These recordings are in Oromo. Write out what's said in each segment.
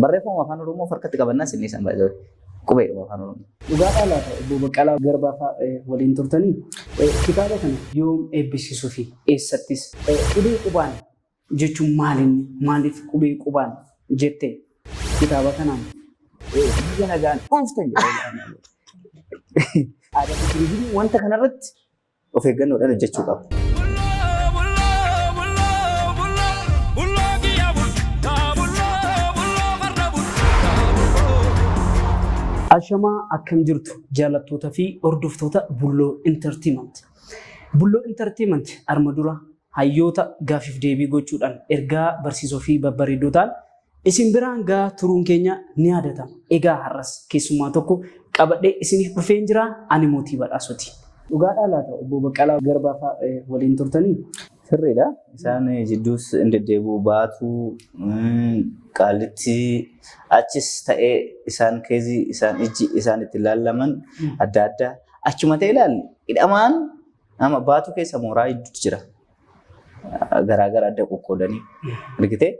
Barreeffama afaan Oromoo harkatti qabannaa sinni isaan baay'ee qubeedhuma afaan Oromoo. Dhugaadhaa laata obbo Baqqalaa Garbaa fa'aa waliin turtanii kitaaba kana yoom eebbisiisuu fi eessattis qubee qubaan jechuun maalinni maaliif qubee qubaan jette kitaaba kanaan? Biyya nagaan dhooftan jedhee. Aadaa fi turizimii wanta kanarratti of eeggannoodhaan hojjechuu qaba. Ashamaa, akkam jirtu jaallattoota fi hordoftoota Bulloo Entertainment. Bulloo Entertainment arma dura hayyoota gaafiif deebii gochuudhaan ergaa barsiisoo fi babbareeddoo ta'an isin biraan gaa turuun keenya ni yaadatama. Egaa har'as keessummaa tokko qabadhee isiniif dhufeen jira, ani Mootii Badhaasoti. Dhugaadhaa laata obbo Baqqalaa Garbaa fa'aa waliin turtanii? Sirriidha. Isaan jidduus hin deddeebi'u baatu Qaallitti achis ta'ee isaan keezii isaan ijji isaan itti laallaman adda addaa achuma ta'e ilaalli hidhamaan nama baatu keessa mooraa hedduutu jira. Garaagara adda qoqqoodanii argitee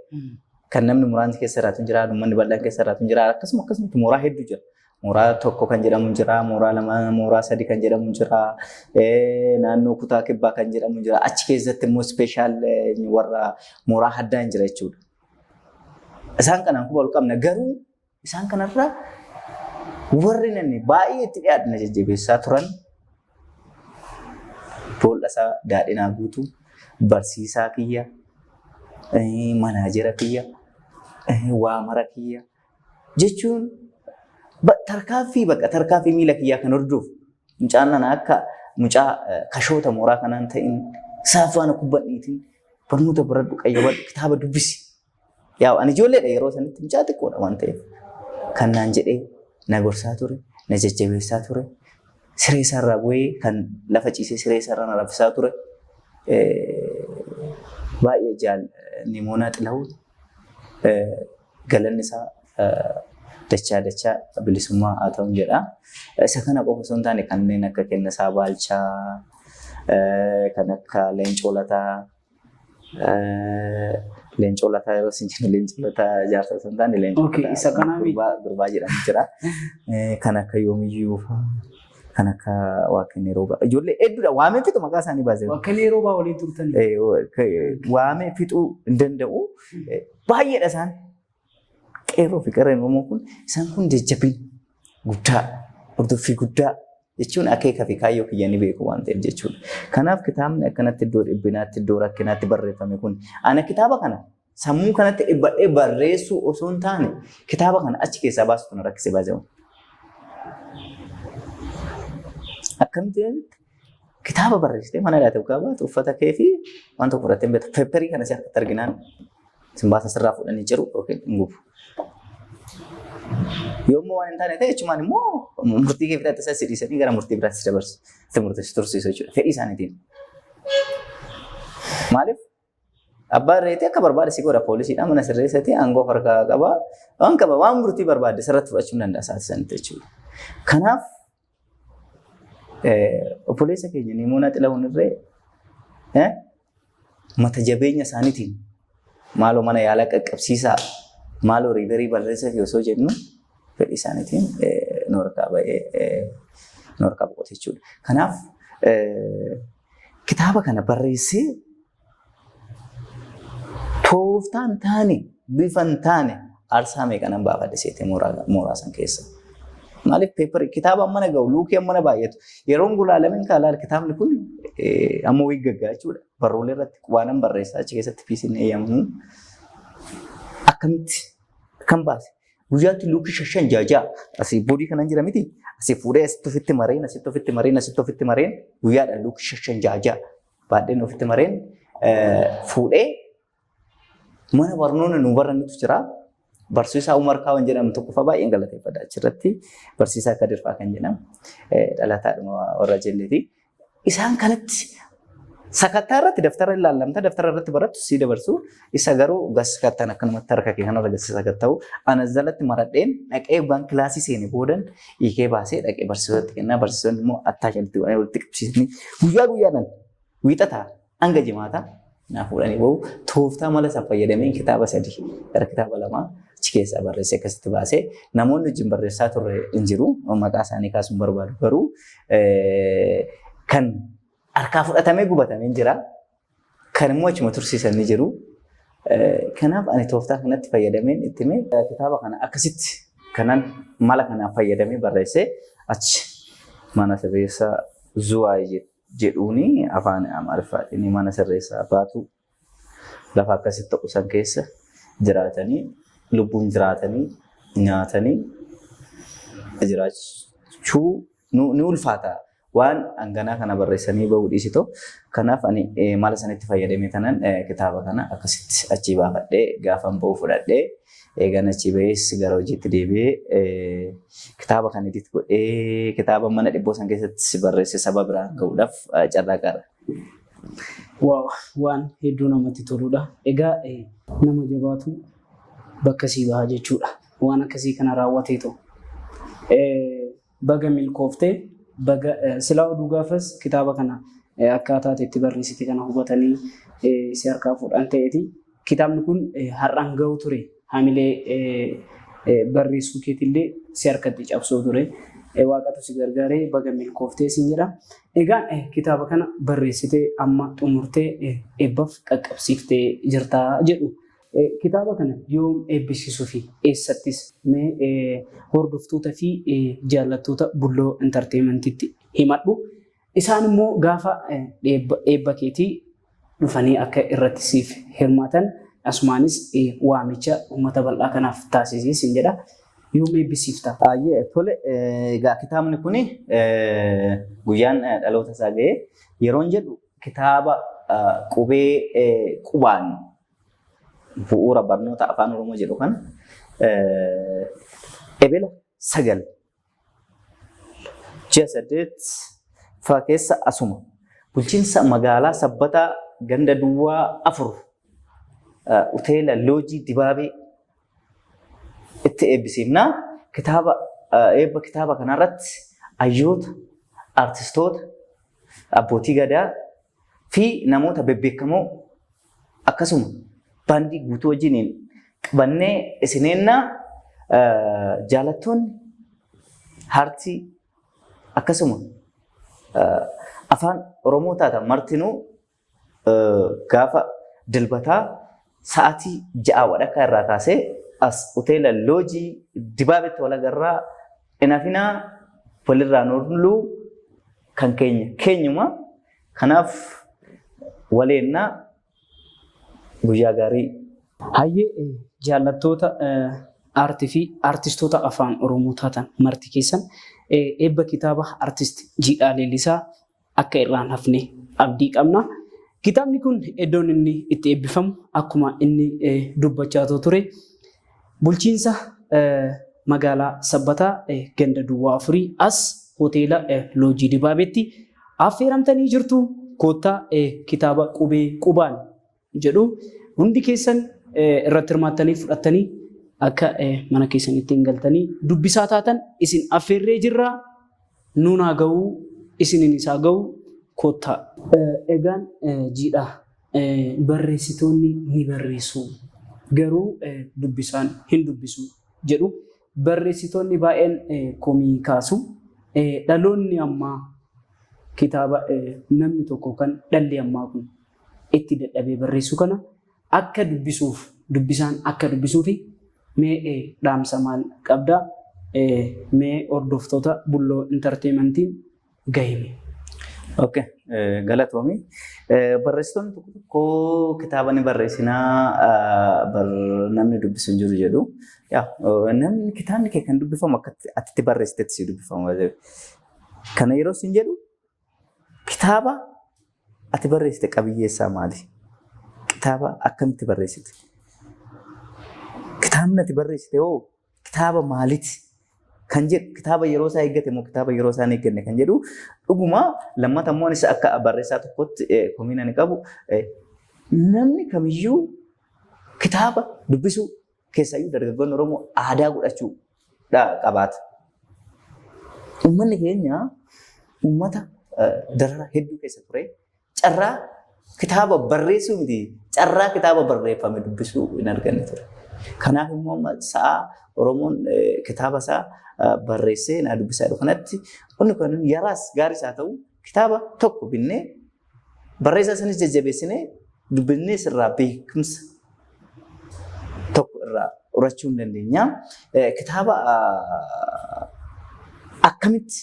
kan namni muraasni keessa jiraatu hin jira, uummanni bal'aan keessa jiraatu hin jira, akkasuma akkasumatti mooraa hedduu jira. Mooraa tokko kan jedhamu hin jira, mooraa lama, mooraa sadi kan jedhamu hin jira, naannoo kutaa kibbaa kan jedhamu hin jira. Achi keessatti immoo ispeeshaal warra mooraa addaa hin jira jechuudha. Isaan kanaan quba ol qabna garuu isaan kanarra warri namni baay'ee itti dhiyaatu na jajjabeessaa turan boolla isaa daadhinaa guutuu barsiisaa kiyya manaajera kiyya waamara kiyya jechuun tarkaaffii bakka tarkaaffii miila kiyyaa kan hordofu mucaan nana akka mucaa kashoota mooraa kanaan ta'in saafaana kubbadhiitiin barnoota baradhu qayyabadhu kitaaba dubbisi. Yaa ani ijoolleedha yeroo sanitti mucaa xiqqoodha waan ta'eef kan naan jedhee na gorsaa ture na jajjabeessaa ture siree isaarraa bu'ee kan lafa ciisee siree isaarraa na raffisaa ture baay'ee jaal Nimoonaa Xilahuun galanni isaa dachaa dachaa bilisummaa haa ta'u jedha. Isa kana qofa osoo hin taane kanneen akka Kennasaa Baalchaa, kan akka Leencoo Lataa, Leencoo Lataa yeroo isin jennu Leencoo Lataa jaarsa osoo hin taane Leencoo Lataa isa kanaa miti. gurbaa jedhamu jira. Kan akka Yoomiyyuu fa'aa, kan akka Waaqni Roobaa. Ijoollee hedduudha. Waamee fixu maqaa isaanii baasee. Waaqni Roobaa waliin turtanii. Waamee fixuu hin danda'u. Baay'eedha isaan. Qeerroo fi qarreen Oromoo kun isaan kun jajjabina guddaa, hordoffii guddaa jechuun akeeka fi kaayyoo kiyya ni beeku waan ta'eef jechuudha. Kanaaf kitaabni akkanatti iddoo dhiphinaatti, iddoo rakkinaatti barreeffame kun ana kitaaba kana sammuu kanatti dhibbadhee barreessuu osoo hin taane kitaaba kana achi keessaa baasutu na rakkise baasee. Akkamitti kitaaba barreessitee mana hidhaate hoggaa baatu uffata kee fi waan tokko fudhattee hin beektu. Peepperii kana si harkatti arginaan sin baasa sirraa fuudhanii ciru yookiin hin gubu. Yommuu waan hin taane ta'e jechumaan immoo murtii kee fudhatte isa si dhiisanii gara murtii biraatti si dabarsu. Itti murteessu tursiisu jechuudha. Fedhii isaaniitiin. Maaliif? Abbaan reetii akka barbaade si godha poolisiidha mana sirreessati aangoo harkaa qaba waan qaba waan murtii barbaade sirratti fudhachuu hin danda'a sa'aatii sanitti jechuudha. Kanaaf obboleessa keenya Nimoonaa Xilahuun irree mata jabeenya isaaniitiin maaloo mana yaalaa qaqqabsiisaa maaloo riiverii barreessaa fi osoo jennu fedhii isaaniitiin nu harkaa ba'ee nu harkaa boqote jechuudha. Kanaaf kitaaba kana barreessee tooftaan taane bifa hin taane aarsaa meeqa nan baafadhe seetee mooraa san keessa. Maaliif peepari kitaaba ammana ga'u luukii ammana baay'atu yeroon gulaalamin kaalaal kitaabni kun amma wayii gaggaa jechuudha. Barruulee irratti qubaanan barreessaa achi keessatti piisiin eeyyamamu. Akkamitti akkam baase guyyaatti luukii shashan jaajaa asii boodii kanan jira miti asii fuudhee asitti ofitti mareen asitti ofitti mareen asitti ofitti mareen guyyaadhaan luukii shashan jaajaa baadheen ofitti mareen fuudhee mana barnoonni nu barannutu jira. Barsiisaa Umar Kaawan jedhamu tokko fa'aa baay'een galateeffadha achirratti. Barsiisaa Kadir fa'aa kan jedhamu dhalataadhuma warra jelleeti. Isaan kanatti sakattaa irratti daftara ilaallamta daftara irratti barattu si dabarsu isa garuu gas sakattaan akkanumatti harka kee kanarra gas sakatta'u ana jalatti maradheen dhaqee waan kilaasii seene boodan hiikee baasee dhaqee barsiisotatti kennaa barsiisonni immoo attaa jalatti godhanii walitti qabsiisanii guyyaa guyyaadhaan wiixataa hanga jimaataa naa fuudhanii bahu tooftaa mala isaa fayyadameen kitaaba sadii gara kitaaba lamaa achi Achi keessaa barreessee akkasitti baasee namoonni wajjin barreessaa turre hin jiru. Maqaa isaanii kaasuun barbaadu garuu kan harkaa fudhatamee gubatamee hin jira. Kan immoo achuma tursiisan ni jiru. Kanaaf ani tooftaa kanatti fayyadameen itti himee kitaaba kana akkasitti kanan mala kanaan fayyadamee barreessee achi mana sirreessaa Zuwaay jedhuuni afaan Amaariffaatiin mana sirreessaa baatu lafa akkasitti ta'u san keessa jiraatanii lubbuun jiraatanii nyaatanii jiraachuu ni ulfaata. Waan hanganaa kana barreessanii bahuu dhiisitoo. Kanaaf ani mala sanitti fayyadamee tanan kitaaba kana akkasitti achii baafadhee gaafan bahu fudhadhee eegan achii bahees gara hojiitti deebi'ee kitaaba kana edit godhee kitaaba mana dhibboo san keessatti barreesse saba biraan gahuudhaaf carraaqaadha. Waaw waan hedduu namatti toludha. Egaa nama jabaatu bakka sii baha jechuudha. Waan akkasii kana raawwateetu. Baga milkooftee baga silaa oduu gaafas kitaaba kana akkaataa ati itti barreessite kana hubatanii si harkaa fuudhan ta'eeti. Kitaabni kun har'aan gahu ture. Hamilee barreessuu keetillee si harkatti cabsuu ture. Waaqatu si gargaaree baga milkooftee sin jedha. Egaa kitaaba kana barreessitee amma xumurtee eebbaaf qaqqabsiiftee jirta jedhu. Kitaaba kana yoom eebbisiisuu fi eessattis mee hordoftoota fi jaallattoota Bulloo Entertainmentitti himadhu. Isaan immoo gaafa eebba keetii dhufanii akka irratti siif hirmaatan asumaanis waamicha uummata bal'aa kanaaf taasisii sin jedha. Yoom eebbisiifta? Baay'ee tole. Egaa kitaabni kun guyyaan dhaloota isaa ga'ee yeroon jedhu kitaaba qubee qubaan bu'uura barnoota afaan Oromoo jedhu kana ebela 9 ji'a 8 faa keessa asuma bulchiinsa magaalaa Sabbataa ganda duwwaa 4 hoteela Loojii Dibaabee itti eebbisiifna. Kitaaba eebba kitaaba kanarratti hayyoota, artistoota, abbootii gadaa fi namoota bebbeekamoo akkasuma baandii guutuu wajjiniin qabannee isineennaa jaalattoonni aartii akkasuma afaan Oromoo taatan martinuu gaafa dilbataa sa'aatii 6 wadhakkaa irraa kaasee as hoteela Loojii Dibaabetti wal agarraa inafinaa walirraa nolluu kan keenya keenyuma kanaaf waleennaa guyyaa gaarii. Hayyee jaallattoota aartii fi aartistoota afaan Oromoo taatan marti keessan eebba kitaaba artist Jiidhaa Leellisaa akka irraan hafne abdii qabna. Kitaabni kun iddoon inni itti eebbifamu akkuma inni dubbachaa ture bulchiinsa magaalaa Sabbataa ganda duwwaa afurii as hoteela Loojii Dibaabeetti affeeramtanii jirtu. Koottaa kitaaba qubee qubaan jedhu hundi keessan irratti hirmaattanii fudhattanii akka mana keessanitti hin galtanii dubbisaa taatan isin affeerree jirra. Nuun haa ga'uu isiniin isaa ga'u koottaa. Egaan jiidha barreessitoonni ni barreessu garuu dubbisaan hin dubbisu jedhu. Barreessitoonni baay'een komii kaasu. Dhaloonni ammaa kitaaba namni tokko kan dhalli ammaa kun itti dadhabee barreessu kana akka dubbisuuf dubbisaan akka dubbisuufi mee dhaamsa maal qabda? Mee hordoftoota Bulloo Entertainmentiin gahime. Okay, galatoomi. Barreessitoonni tokko tokko kitaaba ni barreessinaa namni dubbisu hin jiru jedhu. Namni kitaabni kee kan dubbifamu akka ati itti barreessitetti si dubbifama. Kana yeroo sin jedhu kitaaba ati barreessite qabiyyee isaa maali? Kitaaba akkamitti barreessite? Kitaabni ati barreessite hoo kitaaba maaliiti? Kan jedhu kitaaba yeroo isaa eeggate moo kitaaba yeroo isaa hin eegganne kan jedhu dhuguma lammata immoo anis akka barreessaa tokkotti komiin ani qabu namni kamiyyuu kitaaba dubbisuu keessaayyuu dargaggoonni Oromoo aadaa godhachuu qabaata. Uummanni keenya uummata darara hedduu keessa ture. Carraa kitaaba barreessuu miti carraa kitaaba barreeffame dubbisuu hin arganne ture. Kanaaf immoo amma sa'aa Oromoon kitaaba isaa barreessee naa dubbisaa jiru kanatti inni kun yaraas gaariis haa ta'u kitaaba tokko binnee barreessaa sanis jajjabeessinee dubbisnee sirraa beekumsa tokko irraa horachuu hin dandeenya. Kitaaba akkamitti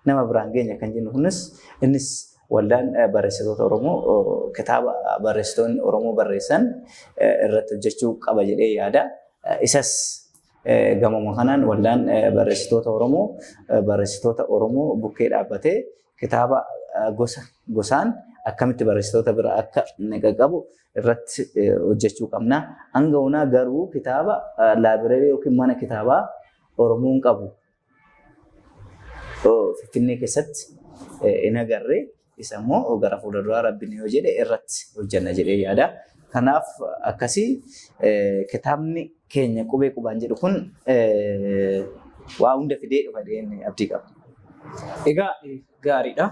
nama biraan geenya kan jennu kunis innis waldaan barreessitoota Oromoo kitaaba barreessitoonni Oromoo barreessan irratti hojjechuu qaba jedhee yaada. Isas gamuma kanaan waldaan barreessitoota Oromoo barreessitoota Oromoo bukkee dhaabbatee kitaaba gosa gosaan akkamitti barreessitoota bira akka qaqqabu irratti hojjechuu qabna. Hanga onaa garuu kitaaba laabireerii yookiin mana kitaabaa Oromoon qabu Finfinnee keessatti hin agarre. Isa immoo gara fuula duraa Rabbiin yoo jedhe irratti hojjenna jedhee yaada. Kanaaf akkasii kitaabni keenya qubee qubaan jedhu kun waa hunda fidee dhufa jedheen abdii qaba. Egaa gaariidha.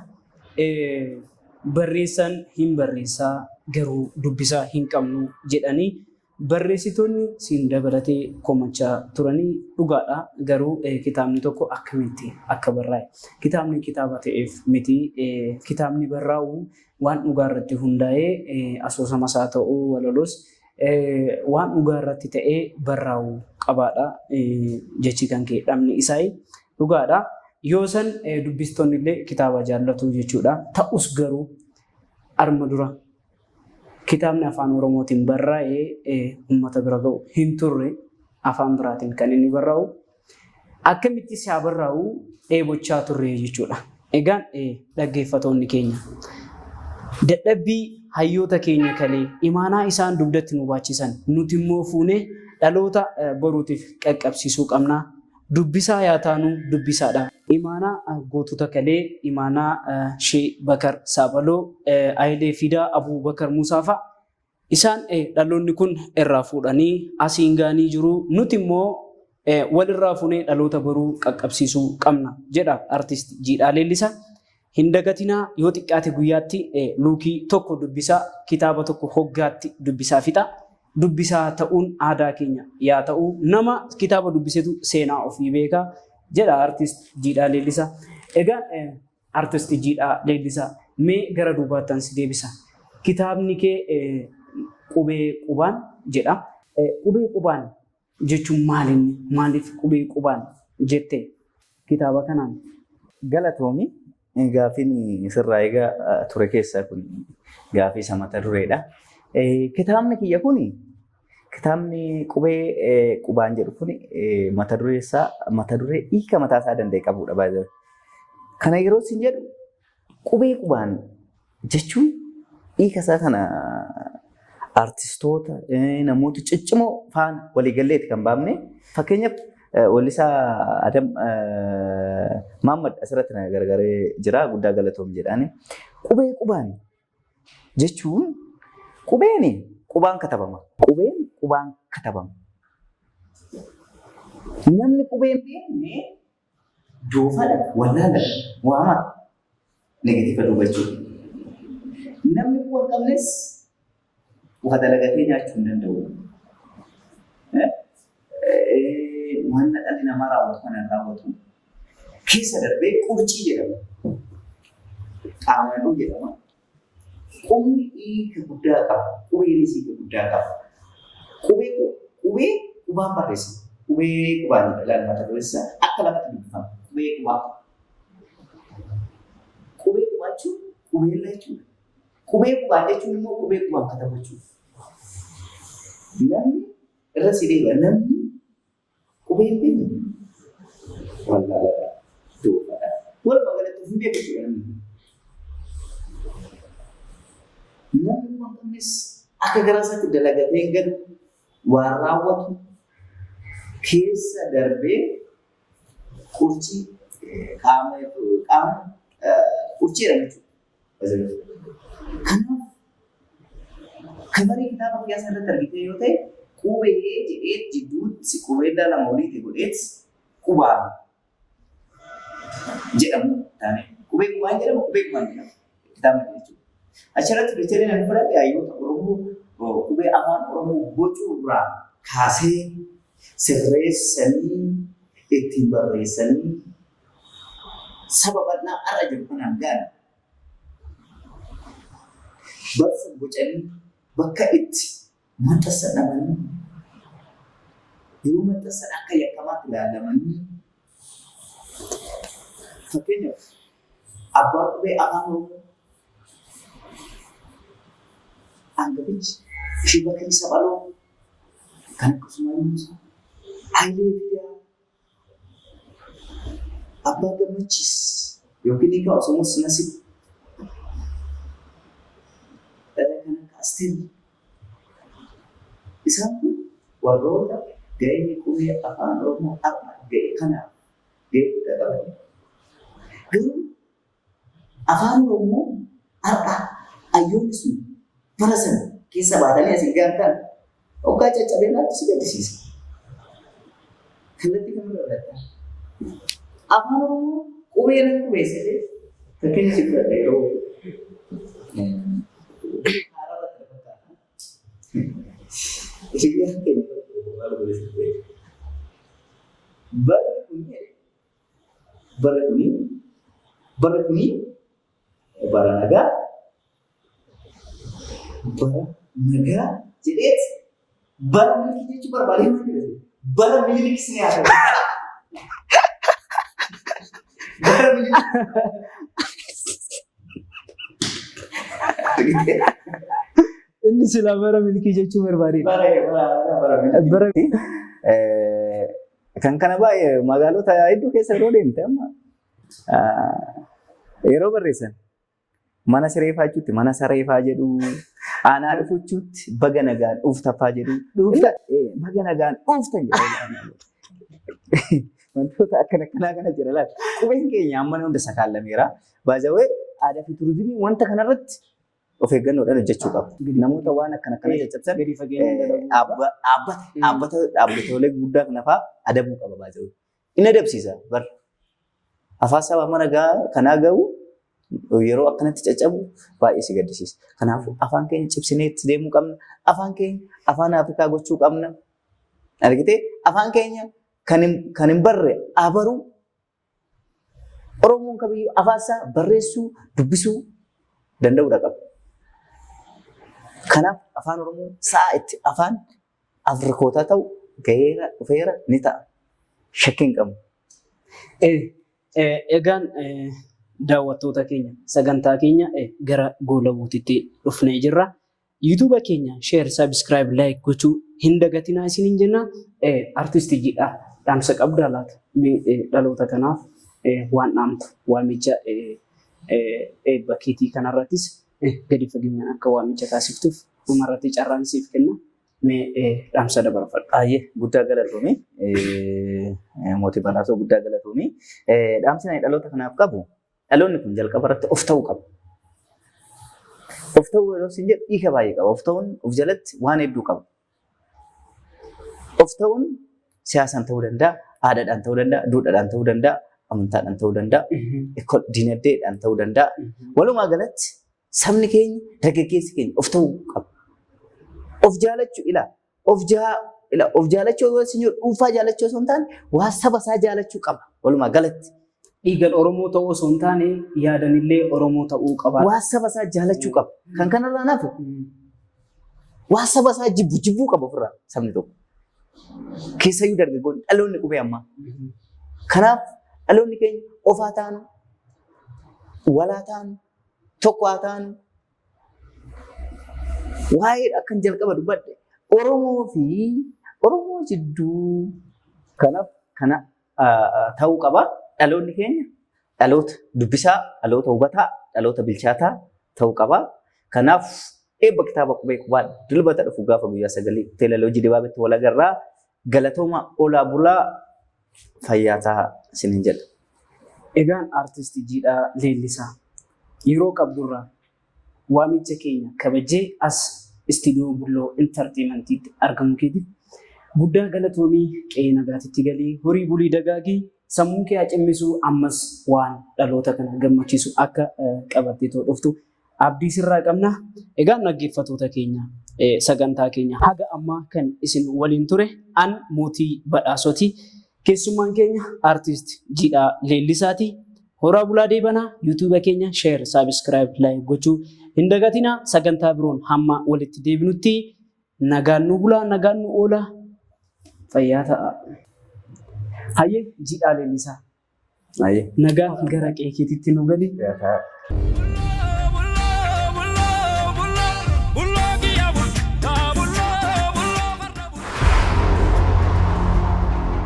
Barreessaan hin barreessaa garuu dubbisaa hin qabnu jedhanii Barreessitoonni siin dabalatee komachaa turanii dhugaadha. Garuu kitaabni tokko akkamitti akka barraa'e. Kitaabni kitaaba ta'eef miti. Kitaabni barraa'u waan dhugaa irratti hundaa'ee asoosamas haa ta'u walaloos waan dhugaa irratti ta'ee barraa'u qabaadha. Jechi kan kee dhabni isaa dhugaadha. Yoo san dubbistoonni illee kitaaba jaallatu jechuudha. Ta'us garuu arma dura Kitaabni Afaan Oromootiin barraa'e uummata bira ga'u hin turre, afaan biraatiin kan inni barraa'u. Akkamitti isaa barraa'u dheebochaa turre jechuudha. Egaan dhaggeeffatoonni keenya dadhabbii hayyoota keenya kalee imaanaa isaan dugdatti nu baachisan nuti immoo fuunee dhaloota boruutiif qaqqabsiisuu qabna. Dubbisaa yaa taanu dubbisaadha. Imaanaa gootota kalee, imaanaa Shee Bakar Saabaloo, Hayilee Fidaa, Abuu Bakar Muusaa fa'a isaan dhaloonni kun irraa fuudhanii asiin ga'anii jiru. Nuti immoo walirraa fuunee dhaloota boruu qaqqabsiisuu qabna jedha Artist Jiidhaa Leellisaa. Hin dagatinaa yoo xiqqaate guyyaatti luukii tokko dubbisaa, kitaaba tokko hoggaatti dubbisaa fixa. Dubbisaa ta'uun aadaa keenya yaa ta'u. Nama kitaaba dubbisetu seenaa ofii beeka jedha Artist Jiidhaa Leellisaa. Egaa Artist Jiidhaa Leellisaa mee gara duubaattan si deebisa. Kitaabni kee qubee qubaan jedha. Qubee qubaan jechuun maalinni? Maaliif qubee qubaan jette kitaaba kanaan? Galatoomi. Gaafiin sirraa eegaa ture keessaa kun gaafii isa mata dureedha. Kitaabni kiyya kun kitaabni qubee qubaan jedhu kun mata duree isaa mata duree hiika mataa isaa danda'e qabudha baay'ee. Kana yeroo isin jedhu qubee qubaan jechuun hiika isaa kana artistoota namoota ciccimoo faana waliigalleeti kan baafne. Fakkeenyaaf weellisaa Adam Maammad asirratti na gargaaree jira guddaa galatoom jedhaani. Qubee qubaan jechuun qubeen qubaan katabama. Qubeen qubaan katabama. Namni qubee hin beekne Doofadha, wallaaladha, waamaa negatiiva dubbachuu. Namni quba hin qabnes waa dalagatee nyaachuu hin danda'u. Wanna dhalli namaa raawwatu kana hin raawwatu. Keessa darbee qurcii jedhama. Qaamaduu jedhama. Qubni hiika guddaa qaba. Qubeenis hiika guddaa qaba. Qubee qubee qubaan barreessina. Qubee qubaan jedha laal mata dureen isaa akka lamatti dubbifama. Qubee qubaa. Qubee qubaa jechuun qubeellaa jechuudha. Qubee qubaan jechuun immoo qubee qubaan katabu jechuudha. Namni irra si deebi'a namni Qubee hin beekne wallaaladha, doofadha. Walumaa galatti of hin beeku jechuudha namni kun. Namni quba hin qabnes akka garaa isaatti dalagatee hin galu, waan raawwatu keessa darbee qurcii qaama qaama qurcii jedhama jechuudha. Kanaaf kabarii kitaaba kiyyaa irratti argitee yoo ta'e qubee jedhee jidduutti qubeellaa lama oliiti godheet qubaan jedhamu taane qubee qubaan jedhama qubee qubaan jedhama kitaabni jechuudha. Achirratti piikchariin ani fudhadhe hayyoota Oromoo qubee afaan Oromoo bocuu irraa kaasee sirreessanii ittiin barreessanii saba bal'aa har'a jiru kanaan ga'an barsa bocanii bakka itti maxxansan dhabanii yeroo maxxansan akka yakkamaatti ilaalamanii. Fakkeenyaaf, abbaa qubee Afaan Oromoo hangafichi ishee Bakrii Saphaloo, kan akka Usmaan Muusaa, Hayilee Fidaa, Abbaa Gammachiis yookiin hiikaa Osomos Nasib, kan akka Asteer, isaan kun warroota gahee qubee Afaan Oromoo har'a ga'e kanaaf gahee guddaa qabanidha. Garuu Afaan Oromoo har'a hayyoonni sun bara sana keessa baatanii asiin gahan kana hoggaa caccabee laattu si gaddisiisa. Kallattii kamirra irratti Afaan Oromoo qubee nan qubeessa jedhee fakkeenya si fudhadha yeroo haaraa irratti na fakkaata. Hiriyyaan keenya tokko maal godhe sitti? Barri kuni barri kuni barri kuni bara nagaa, bara nagaa jedheet bara milkii jechuu barbaadee maal jedhe? Bara mililikis ni haa ta'u. Bara mililikis. Inni silaa bara milkii jechuu barbaadee. Bara bara bara bara Bara Kan kana baay'ee magaalota hedduu keessa yeroo deemte amma yeroo barreessan mana sireefaa jechuutti mana sareefaa jedhu, aanaa dhufuchuutti baga nagaan dhuftafaa jedhu, Dhufta. Baga nagaan dhuftan jedhu. Wantoota akkana akkanaa kana jira laata. Qubeen keenya amma hunda sakaallameera. Baay'ee aadaa fi turizimii wanta kanarratti of eeggannoodhaan hojjechuu qaba. Namoota waan akkana akkana caccabsan Gadi fageenyaan dalaguu qaba. Dhaabbata dhaabbata dhaabbatoolee guddaa kana fa'aa adabuu qaba baay'ee. Inni adabsiisa bar. Afaan saba mana kanaa gahu yeroo akkanatti caccabu baay'ee si gaddisiisa. Kanaafuu afaan keenya cimsinee itti deemuu qabna. Afaan keenya afaan Afrikaa gochuu qabna. Argitee, afaan keenya kan hin barre abaruu. Oromoon kamiyyuu afaan isaa barreessuu, dubbisuu danda'uudha qaba. Kanaaf Afaan Oromoo sa'a itti afaan Afrikootaa ta'u gaheera, dhufeera, ni ta'a. Shakkii hin qabu. Egaan daawwattoota keenya, sagantaa keenya gara goolabuutitti dhufnee jirra. YouTube keenya share, subscribe, like gochuu hin dagatinaa isiniin jenna. Artistii Jidhaa, dhaamsa qabdaa laata? Mee dhaloota kanaaf waan dhaamtu, waamicha eebba keetii kanarrattis gadi fageenyaan akka waamicha taasiftuuf dhumarratti carraan siif kenna. Mee dhaamsa dabarfadhu. Baay'ee guddaa galatoomi. Mootii Badhaasoo, guddaa galatoomi. Dhaamsi ani dhaloota kanaaf qabu, dhaloonni kun jalqaba irratti of ta'uu qaba. Of ta'uu yeroo isin jedhu hiika baay'ee qaba. Of ta'uun of jalatti waan hedduu qaba. Of ta'uun siyaasaan ta'uu danda'a, aadaadhaan ta'uu danda'a, duudhaadhaan ta'uu danda'a, amantaadhaan ta'uu danda'a, dinagdeedhaan ta'uu danda'a. Walumaa galatti sabni keenya, dargaggeessi keenya of ta'uu qaba. Of jaalachuu ilaa, of jaa ila of jaalachuu yoo isin jedhu dhuunfaa jaalachuu osoo hin taane waa saba isaa jaalachuu qaba walumaa galatti. Dhiigan Oromoo ta'uu osoo hin taane yaadanillee Oromoo ta'uu qaba. Waa saba isaa jaalachuu qaba. Kan kanarraa nafu waa saba isaa jibbu jibbuu qaba ofirraa sabni tokko. Keessayyuu dargaggoonni, dhaloonni qubee ammaa. Kanaaf dhaloonni keenya of haa taanu, walaa taanu, tokko haa taanu. Waa'ee akkan jalqaba dubbadhe Oromoo fi Oromoo jidduu kanaaf kana ta'uu qaba. Dhaloonni keenya dhaloota dubbisaa, dhaloota hubataa, dhaloota bilchaataa ta'uu qaba. Kanaaf eebba kitaaba qubee qubaa Dilbata dhufu gaafa guyyaa 9 hoteela Loojii Dibaabetti wal agarraa. Galatooma, olaa bulaa, fayyaa ta'a isiniin jedha. Egaan Artist Jiidhaa Leellisaa, yeroo qabdurraa waamicha keenya kabajjee as istiidiyoo Bulloo Intarteemantiitti argamuu keetiif guddaa galatoomii. Qe'ee nagaatitti galii, horii bulii, dagaagii, sammuu kee haa cimmisuu. Ammas waan dhaloota kana gammachiisu akka qabattee too dhuftu abdii sirraa qabna. Egaan dhaggeeffattoota keenya Sagantaa keenya haga ammaa kan isin waliin ture an Mootii Badhaasoti. Keessummaan keenya Artist Jiidhaa Leellisaati. Horaa bulaa deebanaa. YouTube keenya share, subscribe, like gochuu hin dagatinaa. Sagantaa biroon hamma walitti deebinutti nagaan nu bulaa, nagaan nu oolaa. Fayyaa ta'a. Hayyee, Jiidhaa Leellisaa. Hayyee. Nagaan gara qe'ee keetiitti nu gali. Yaa ta'a.